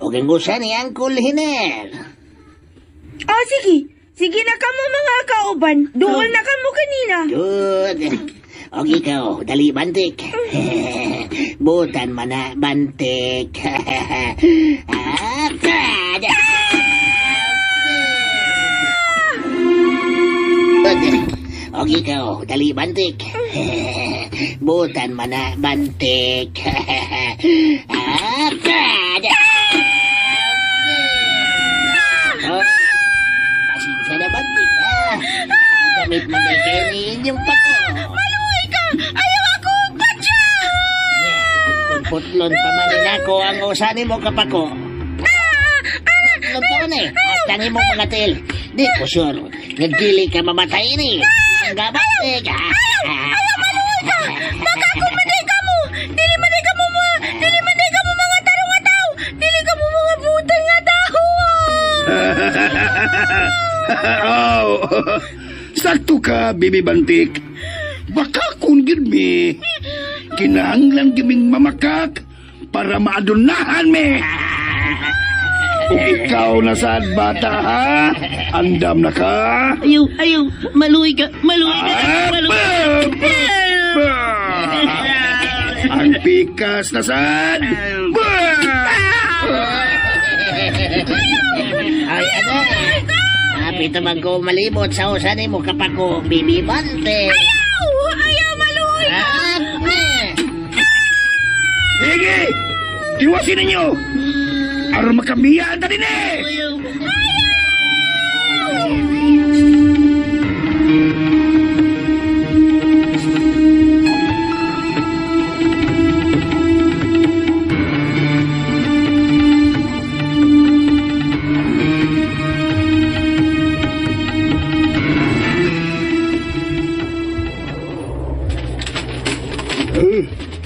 O ang usa ni Uncle Hiner. Sige. Sige na kamo mga kauban. Duol na kamo kanina. Good. Og ikaw, dali Bantik. Butan man na, Bantik. Og ikaw, dali Bantik. Butan man na, Bantik. Pasensya na, Bantik. Gamit mo na kayo inyong pako. Maluhay ka! Ayaw ako! Batya! Kung putlon pa man ako ang usani mo kapako. Putlon pa man eh. At ang imong mga til. Di ko sure. Nagdili ka mamatay ni. Ang gabatik. Ayaw, maluhay ka! Baka kung manday ka mo! Dili manday ka mo mga... Dili manday ka mo mga tarong nga tao! Dili ka mo mga butan nga tao! Oh, sakto ka, Bibi Bantik. Baka kung gid mi. Kinahanglan giming mamakak para maadunahan mi. Kung ikaw na sad bata, ha? Andam na ka? Ayaw, ayaw, maluwi ka, maluwi ka, maluwi ka. Ang pikas na sad. Ay, ano? Hapit naman ko malibot sa usanin mo kapag ko Bibi Bantik. Ayaw! Ayaw, maluhoy ka! Sige! Iwasin ninyo! Aron makamiya ang din eh! Ayaw!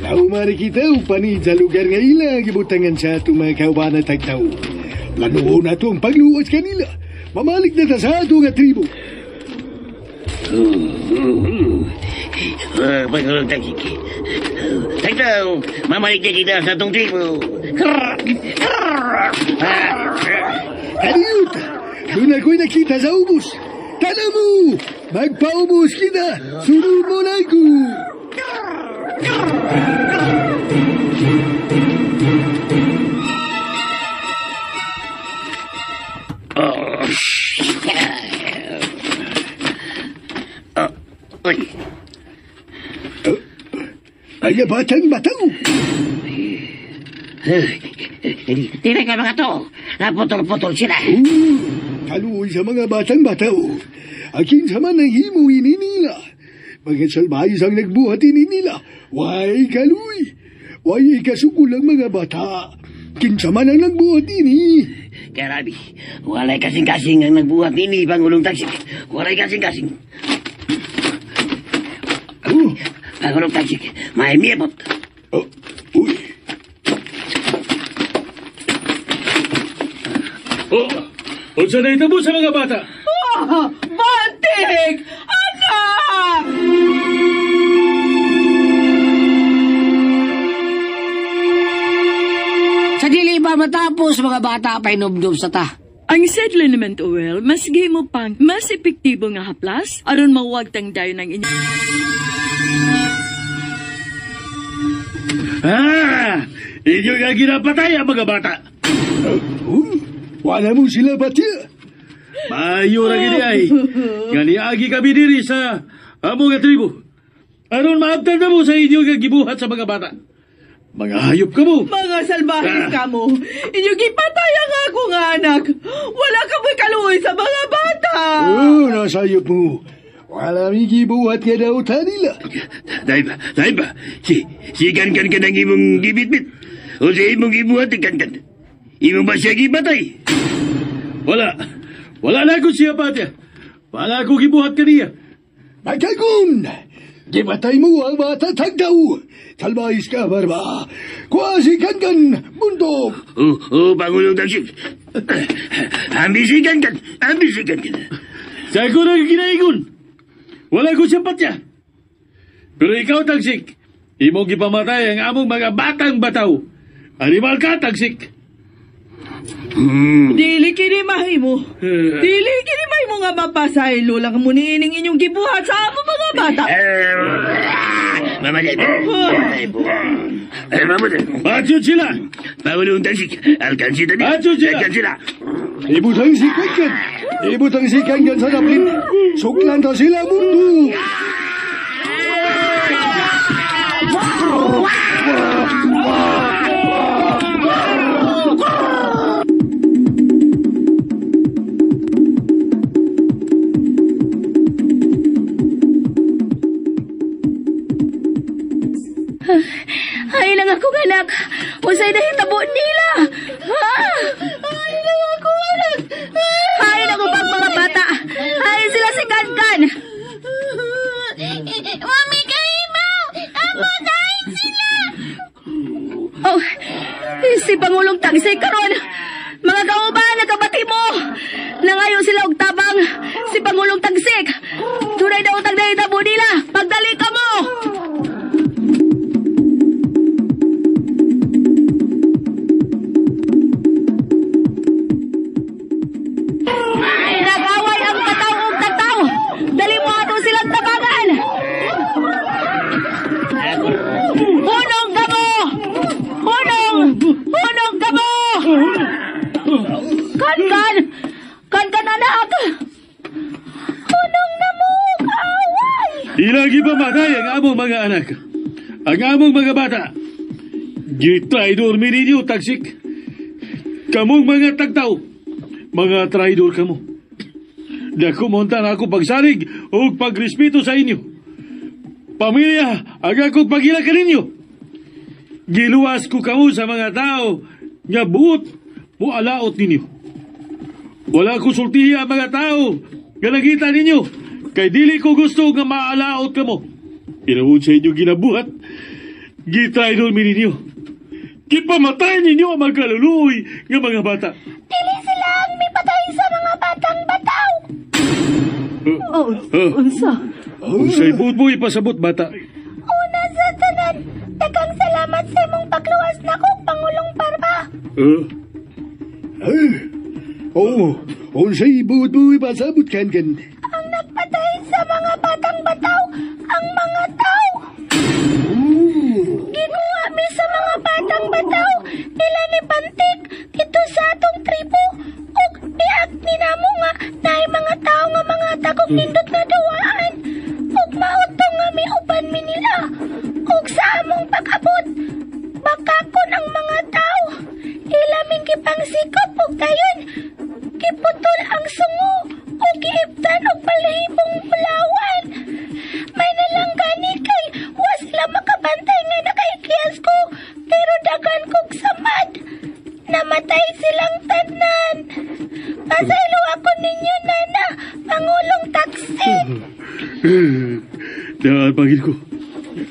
Naumari kita upani sa lugar nga ila gibutangan sa atong mga kauban at tagtao. Planuhon nato ang pagluwas kanila. Mamalik na ta sa ato nga tribo. Pagulong Tagsik. Tagtaw, mamalik na kita sa atong tribo. Kaniyot! Doon ako'y nakita sa ubos. Tana mo! Magpaubos kita! Sunod mo na ako! Uy. Ay, batang bataw. Tira ka mga to. Naputol-putol sila. Kaluoy sa mga batang bataw. Akin sa man ang himo ini nila. Mga salbayos ang nagbuhat ini nila. Way kaluoy. Way ikasukol ang mga bata. Kinsa man ang nagbuhat ini. Karabi, walay kasing-kasing ang nagbuhat nini, Pangulong Tagsik. Walay kasing-kasing. Oh. Pangulong Tagsik, may miyabot. Oh, uy. Oh, unsa na itabo sa mga bata? Ah, Batik! Anak! Sa dili ba matapos mga bata pa hinubdob sa ta? Ang said liniment oil, mas gihimo pang mas epektibo nga haplas aron mawagtang dayon ang inyo. Ah! Inyo nga ginapatay ang mga bata. Wala mo sila pati. Maayo ra gini ay. Nga niagi kami diri sa among nga tribo. Aron maabtan na mo sa inyo nga gibuhat sa mga bata. Mga hayop ka mo. Mga salbahis ka mo. Inyo gipatay ang ako nga anak. Wala ka mo'y kaluoy sa mga bata. Oh, nasayop mo. Wala mi gibuhat nga daw ta nila. Dahil ba, dahil ba, si Gangan ka ng imong gibitbit. O sa imong gibuhat ni Gangan. Imong ba siya gipatay? Wala. Wala na ko siya patya. Wala ko gibuhat kaniya. Magkagon! Gimatay mo ang bata tagdaw! Salbahis ka, barba! Kuha si Gangan! Bundok! Oo, Pangulong Tagsik. Ambi si Gangan, ambi si Gangan. Sa ako na ginaigon. Wala ko siya patya. Pero ikaw, Tagsik, imong gipamatay ang among mga batang bataw. Animal ka, Tagsik. Dili kini mahimo. Dili kini mahimo nga mapasaylo lang mo niining inyong gibuhat sa among mga bata. Mamatay po. Mamatay. Batsyon sila. Pangulong Tagsik, alkansi ta niya. Batsyon sila. Alkansi sila. Ibutang si Gangan! Ibutang si Gangan sa dapit! Suklan ta sila mundo! Ay lang ako anak. Unsay nahitabo nila? Ha? Ay lang ako anak. Ay lang pag mga bata. Ay sila si Kankan. Mami, kahimaw! Apatayin sila! Oh, si Pangulong Tagsik karon. Mga kauban, nagkabati mo. Nangayo sila og tabang si Pangulong Tagsik. Dunay daw tag nahitabo nila. Pagdali ka mo. Nag-away ang kataw og tataw. Dali mo ato silang tabangan. Hunong kamo! Hunong! Hunong kamo! Kan-kan! Kan-kan anak! Hunong na mo! Kaaway! Ilagi pa matay ang among mga anak. Ang among mga bata. Gitraidor mi ninyo, Tagsik. Kamong mga tagtaw. Mga traidor kamo. Dako monta na ako pagsalig o pagrespeto sa inyo. Pamilya, ang akong pagila kaninyo. Giluwas ko kamo sa mga tao nga buot mo alaot ninyo. Wala ko sultihi ang mga tao nga nakita ninyo. Kay dili ko gusto nga maalaot kamo. Pinawod sa inyo ginabuhat. Gitraidor mi ninyo. Gipamatay ninyo ang mga kaluluoy nga mga bata. Dili sila ang mipatay sa mga batang bataw! Oh, unsa? Unsay buot mo ipasabot bata. Una sa tanan, daghang salamat sa imong pagluwas nako, Pangulong Barba! Oh, unsay buot mo ipasabot Gangan? Ang nagpatay sa mga batang bataw, ang mga tao! Ginuha mi sa mga batang bataw nila ni Pantik dito sa atong tribo ug biag ni namo nga naay mga kog nindot nga duwaan. Ug mao to nga miuban mi nila. Ug sa among pag-abot, bakakon ang mga tao. Ilaming gipangsikop og dayon giputol ang sungo ug giibtan og balhibong bulawan. May nalang gani kay wa sila makabantay nga nakaikiyas ko, pero daghan kog samad. Namatay silang tanan. Pasaylo ako ninyo, Nana, Pangulong Taksik. Daan pagid ko.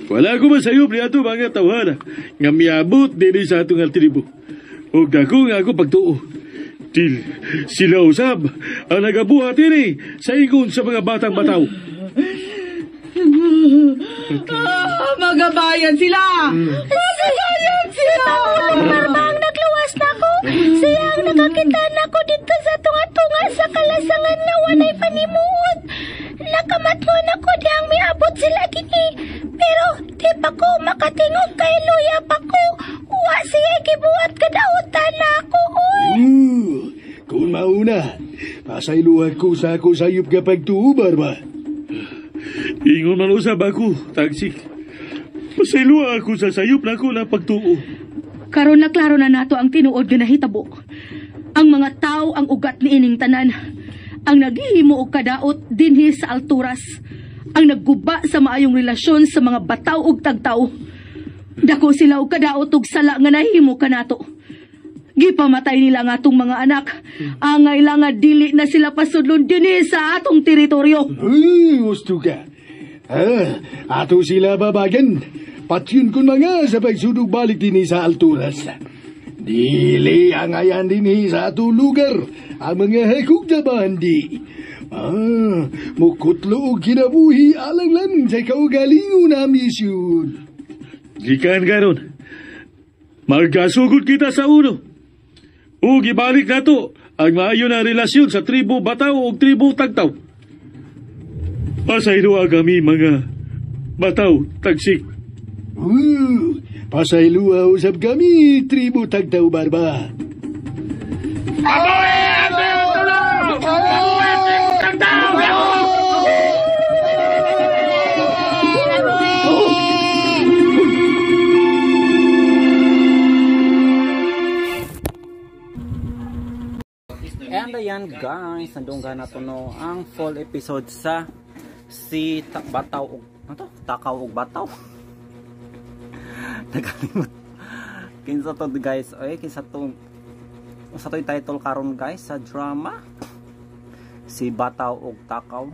Wala ko masayop ni ato mga tawhana nga miabot dinhi sa atong tribo. Ug dako nga ako pagtuo. Til sila usab ang nagabuhat ini sa ingon sa mga batang bataw. Magabayan sila! Magabayan sila! Si Pangulong Barba ang nagluwas nako. Siya ang nakakita nako dito sa tunga-tunga sa kalasangan nga walay panimuot. Nakamatngon ako diyang miabot sila kini. Pero di pa ko makatingog kay luya pa ko. Wa siya gibuhat kadautan na ako. Oy. Kung mauna, pasayloan ko sa ako sayop kapag tuo, Barba. Ingon man usab ako, Tagsik. Pasayloa ako sa sayop nako na pagtuo. Karon na klaro na nato ang tinuod nga nahitabo. Ang mga tao ang ugat niining tanan. Ang naghihimo og kadaot dinhi sa alturas. Ang nagguba sa maayong relasyon sa mga bataw ug tagtaw. Dako sila og kadaot ug sala nga nahimo kanato. Gipamatay nila ang atong mga anak. Angay lang nga dili na sila pasudlon dinhi sa atong teritoryo. Uy, gusto ka. Ato sila babagan. Patyon kun mga sa pagsudog balik dinhi sa alturas. Dili ang ayan dinhi sa atong lugar. Ang mga hekog na bandi. Mukutlo og kinabuhi alang lang sa kaugalingon na misyon. Gikan karon. Magkasugod kita sa uno. Ug ibalik nato ang maayo na relasyon sa tribo Bataw ug tribo Tagtaw. Pasayloa kami mga Bataw, Tagsik. Pasayloa usab kami, tribo Tagtaw, Barba. And ayan guys, nandunggan na to no ang full episode sa si Bataw og ano to? Takaw og Bataw. Nakalimot. Kinsa to guys? Oy, kinsa to? Unsa to title karon guys sa drama? Si Bataw og Takaw.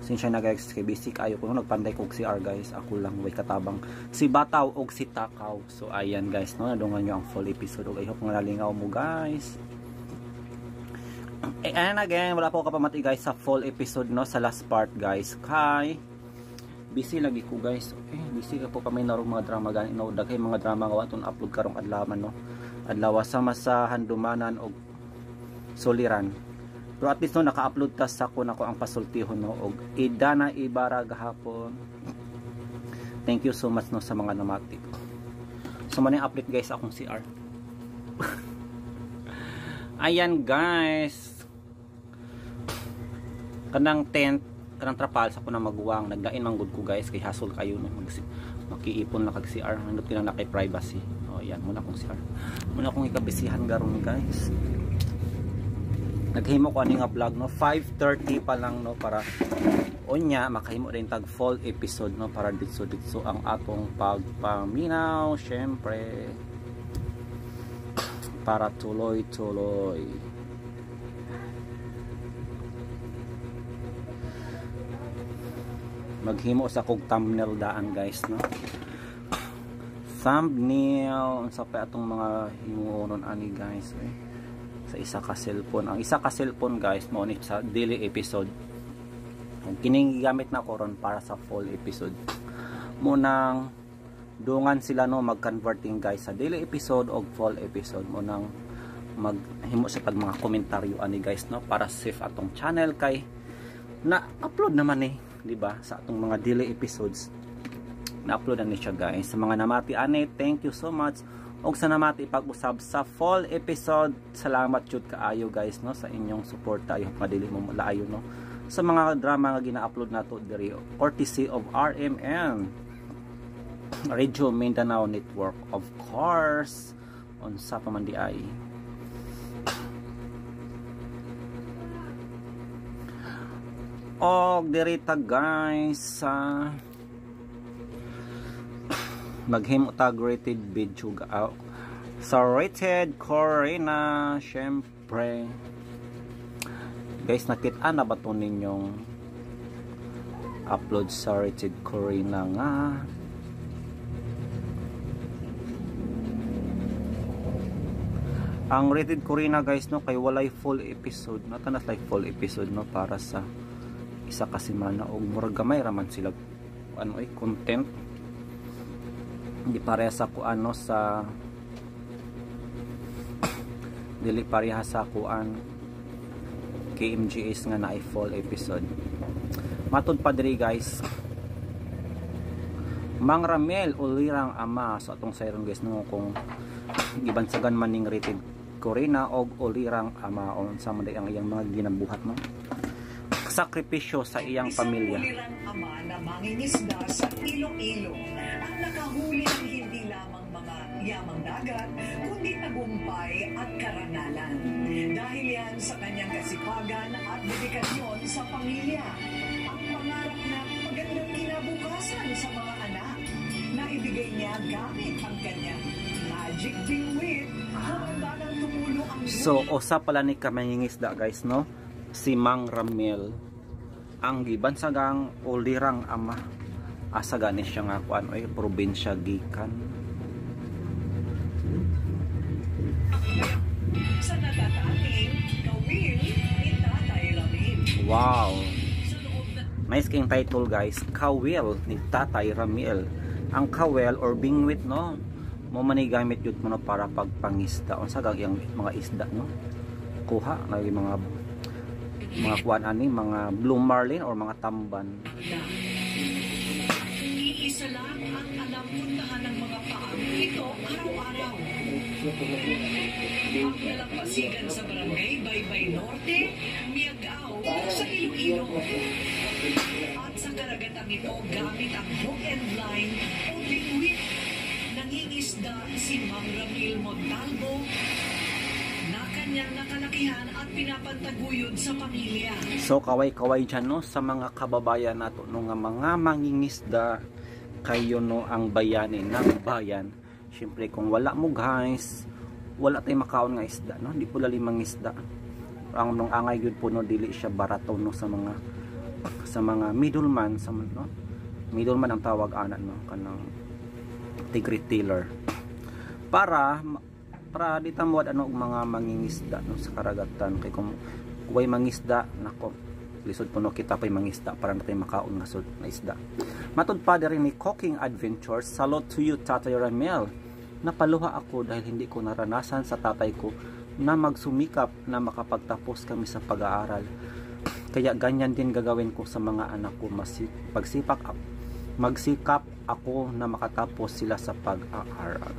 Sinsya na guys, kay busy kayo ko nagpanday kog CR guys. Ako lang way katabang. Si Bataw og si Takaw. So ayan guys, no, nadungan nyo ang full episode. I hope nga nalingaw mo guys. And again, wala po kapamati guys sa full episode no, sa last part guys. Kay busy lagi ko guys. Okay, busy ka po kami narong mga drama gani no, daghay mga drama nga aton upload karong adlaw no. Adlaw sama sa Handumanan og Soliran. Pero at least no, naka-upload ta sa ko nako ang pasultihon no og Idana Ibarra gahapon. Thank you so much no sa mga namati. So man yung update guys akong CR. Ayan guys. Kanang tent, kanang trapal sa ko na maguwang, nagdain man gud ko guys kay hasol kayo no, makiipon na kag CR, nindot kinang na kay privacy. Oh ayan muna akong CR. Muna akong ikabisihan garon guys. Naghimo ko ani nga vlog no, 5:30 pa lang no, para unya makahimo din tag full episode no, para ditso-ditso ang atong pagpaminaw syempre, para tuloy-tuloy. Maghimo sa kog thumbnail daan guys no. Thumbnail unsa pa atong mga himuonon ani guys eh. Sa isa ka cellphone. Ang isa ka cellphone guys mao ni sa daily episode. Ang kining gigamit na ko ron para sa full episode. Munang dungan sila no mag-converting guys sa daily episode og full episode. Munang maghimo sa pag mga komentaryo ani guys no, para safe atong channel kay na upload naman eh, di ba, sa atong mga daily episodes. Na-upload na ni siya guys. Sa mga namati ani, thank you so much. Og sa namati pag-usab sa fall episode. Salamat jud kaayo guys no sa inyong suporta. I hope madili mo laayo no sa mga drama nga gina-upload nato diri courtesy of RMN Radio Mindanao Network, of course. Unsa pa man di ay. Og diri ta guys sa maghimo tag rated video sa Rated Korina. Syempre guys, nakita na ba to ninyong upload sa Rated Korina nga ang Rated Korina guys no kay walay full episode no, tanas like full episode no para sa isa ka semana og murag gamay ra man sila ano ay content. Hindi pareha sa kuan no sa dili pareha sa kuan KMGS nga naay full episode. Matud pa diri guys, Mang Ramel ulirang ama. So atong sayron guys no kung gibansagan man ning Rated Korina og ulirang ama unsa man ang iyang mga ginabuhat no, sakripisyo sa iyang pamilya. Isang ulirang ama na mangingisda sa Iloilo ang nakahuli ng hindi lamang mga yamang dagat, kundi tagumpay at karangalan. Dahil yan sa kanyang kasipagan at dedikasyon sa pamilya, ang pangarap na magandang kinabukasan sa mga anak na ibigay niya gamit ang kanyang magic bingwit habang tumulo ang So, usa pala ni ka mangingisda guys no, si Mang Ramel ang gibansagang ulirang ama. Asa gani siya nga kuan oy probinsya gikan. Sa natatanging kawil ni Tatay Ramil. Wow. Nice king title guys, Kawil ni Tatay Ramil. Ang kawil or bingwit no, mo man gamit jud mo no para pagpangisda. Unsa gag iyang mga isda no? Kuha lagi mga kuan ani, mga blue marlin or mga tamban. Iisa lang ang alam puntahan ng mga paang ito araw-araw. Ang dalampasigan sa barangay Baybay Norte, Miagao, sa Iloilo. At sa karagatang ito gamit ang hook and line o bingwit. Nangingisda si Mang Ramil Montalvo na kanyang nakalakihan at pinapantaguyod sa pamilya. So kaway-kaway dyan no sa mga kababayan nato no nga mga mangingisda, kayo no ang bayani ng bayan. Siyempre kung wala mo guys, wala tayong makaon nga isda no, di po lali mangisda. Ang nung angay gyud po no, dili siya barato no sa mga middleman sa no, middleman ang tawag ana no, kanang tig retailer. Para di ta moad ano og mga mangingisda no sa karagatan, kay kung way mangisda nako lisod po no kita pay mangisda para natay makaon nga sud na isda. Matud pa diri ni Cooking Adventures, salute to you Tatay Ramil. Napaluha ako dahil hindi ko naranasan sa tatay ko na magsumikap na makapagtapos kami sa pag-aaral. Kaya ganyan din gagawin ko sa mga anak ko, magsikap ako na makatapos sila sa pag-aaral.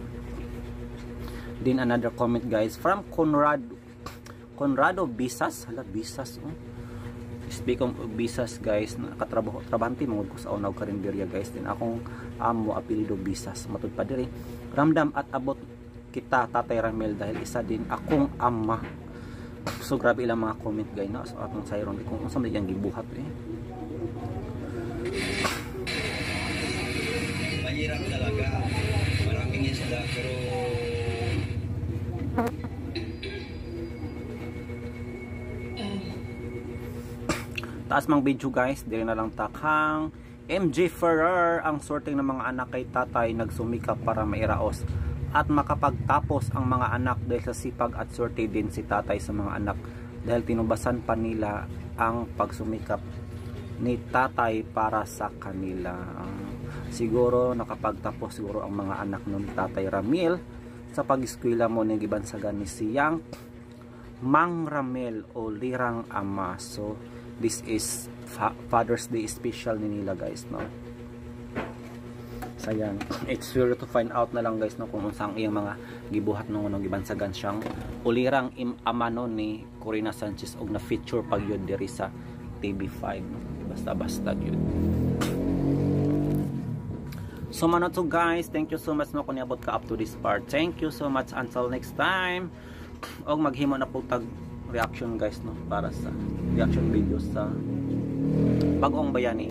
Then another comment guys from Conrado Bisas. Hala, Bisas oh. Speaking of Bisas guys, nakatrabaho trabante mangud ko sa Unaw Karinderya guys. Din akong amo apelyido Bisas. Matud pa diri. Ramdam at abot kita Tatay Ramil dahil isa din akong ama. So grabe ilang mga comment guys no. So atong sayron kung unsa man iyang gibuhat eh. Mahirap talaga. Maraming isda pero taas mang video guys, dili na lang takhang MJ Ferrer ang sorting ng mga anak kay tatay, nagsumikap para mairaos at makapagtapos ang mga anak dahil sa sipag at sorte din si tatay sa mga anak dahil tinubasan pa nila ang pagsumikap ni tatay para sa kanila. Siguro nakapagtapos siguro ang mga anak ng Tatay Ramil sa pag-eskwela mo ni gibansagan ni siyang Mang Ramil o Lirang Ama. So this is Father's Day special ni nila guys no. Sayang. It's sure to find out na lang guys no kung unsang iyang mga gibuhat nung unang gibansagan siyang ulirang ama no ni Korina Sanchez og na feature pag yun diri sa TV5 no. Basta-basta yun. So mao na to guys, thank you so much no kung niabot ka up to this part. Thank you so much, until next time. Og maghimo na po tag reaction guys no, para sa reaction videos sa Bagong Bayani.